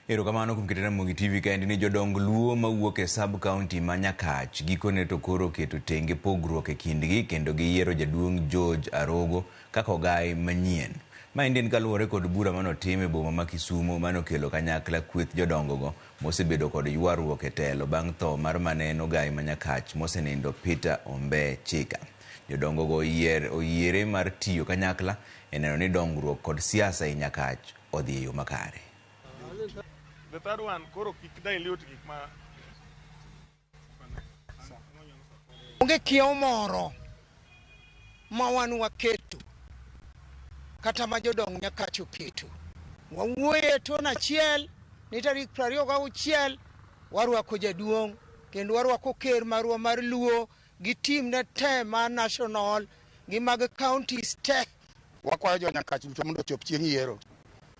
Erokamano kuom keto Ramogi TV kaendi ni jodong Luo mawuok e sub county ma Nyakach gikone to koro oketo tenge pogruok e kindgi kendo giyiero jaduong' George Arogo kaka ogai manyien. Maendi en kaluwore kod bura manotim e boma ma Kisumo manokelo kanyakla kweth jodongogo mosebedo kod ywaruok e telo bang' tho mar mane en ogai ma Nyakach mosenindo Peter Ombe Chika. Jodongogo oyiere mar tiyo kanyakla e neno ni dongruok kod siasa e Nyakach odhi e yo makare. The third one, koro kik dilute gik ma Onge kiewo moro ma wan waketo kata ma jodong Nyakach oketo. Wawuoyo e tone achiel ni tarik 26 warwako jaduong' kendo warwako ker marwa mar Luo gi team ne te mar national gi mag counties te. Wakwayo jo Nyakach duto mondo ochop chieng' yiero,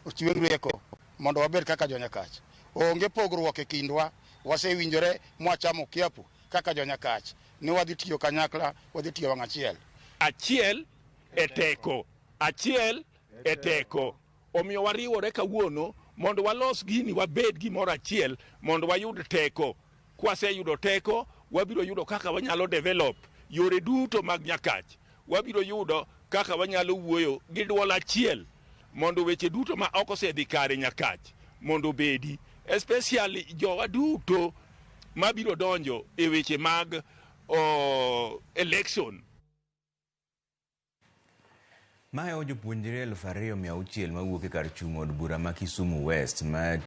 ochiw rieko mondo wabed kaka jo Nyakach. Onge pogruok e kindwa, wasewinjore mwachamo kiapo kaka jo Nyakach ni wadhi tiyo kanyakla, wadhi tiyo wang' achiel. Achiel e teko, achiel e teko. Omiyo wariwore kawuono mondo walos gini wabed gimoro achiel mondo wayud teko. Kwaseyudo teko, wabiro yudo kaka wanyalo develop yore duto mag Nyakach. Wabiro yudo kaka wanyalo wuoyo gi duol achiel mondo weche duto ma ok osedhi kare Nyakach mondo obedi, especially jowa duto mabiro donjo e weche mag election. Mahewo jopuonjre 2,600 mawuok e kar chung' od bura ma Kisumu West ma